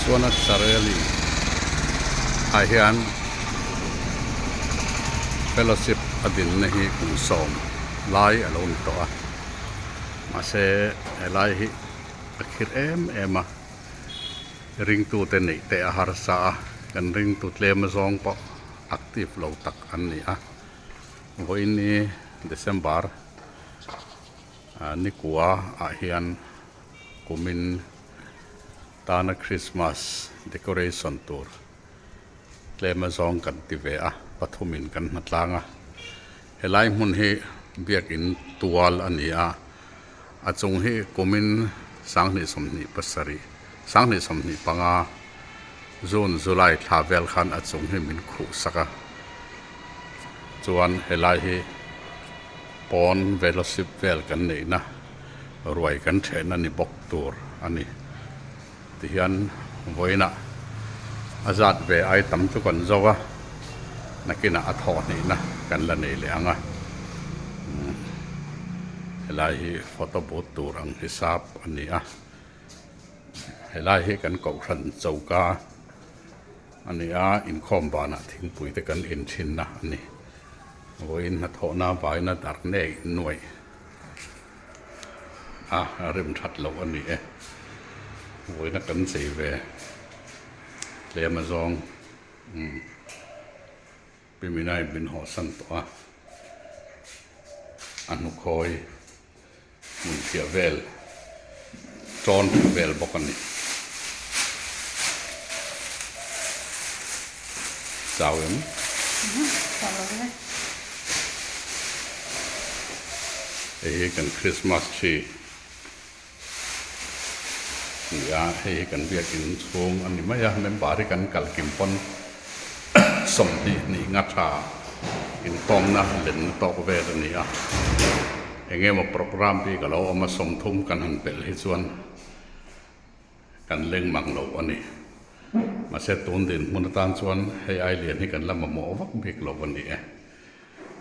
Vishwanath Sareli ah hian fellowship a dinna hi kum sawm lai a lo ni tawh a mahse helai hi a khirh em em a ringtute neih te a harsa a kan ringtu tlem azawng pawh active lo tak an ni a vawiin ni December nikua ah hian kumin tana Christmas decoration tur tlem azawng kan ti ve a pathumin kan hma tlang a helai hmun hi biakin tual a ni a a chung hi kumin sanghnih sawmhnih pasarih sanghnih sawmhnih panga June July thla vel khan a chung hi min khuh sak a chuan helai hi pawn velosip vel kan neihna ruai kan thehna ni bawk tur a ni tihian vawiinah a zat ve ai tam chu kan zo a nakinah a thawh hnihna kan la nei leh ang a helai hi photo booth tur ang hisap a ni a. Helai hi kan kohhran choka a ni a inkhawm banah thingpui te kan in thinna a ni vawiin hnathawhna vaina dar nek nuaih a a rem that loh a ni e vawiina kan chei ve tlem azawng umm Pi Minai min hawhsan tawh a a hnukhawi. Hmun phiah vel tawn tha vel bawk a ni. Chau em? Hei hi kan Christmas tree a ni a, hei hi kan biakin chhung a ni mai a, member hi kan kal kim pawn 20 hnih nga tha inkhawmna lenna tawk vel a ni a eng emaw program bik a lo awm a 30 kan han pelh hi chuan kan leng mang lo a ni mahse tun dinhmun atan chuan hei ai lian hi kan la mamawh vak bik lo a ni e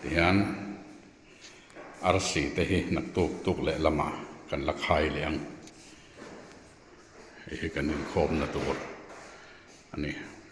tihian arsi te hi naktuk tuk leh lamah kan la khai leh ang. Hei hi kan inkhawmna tur a ni.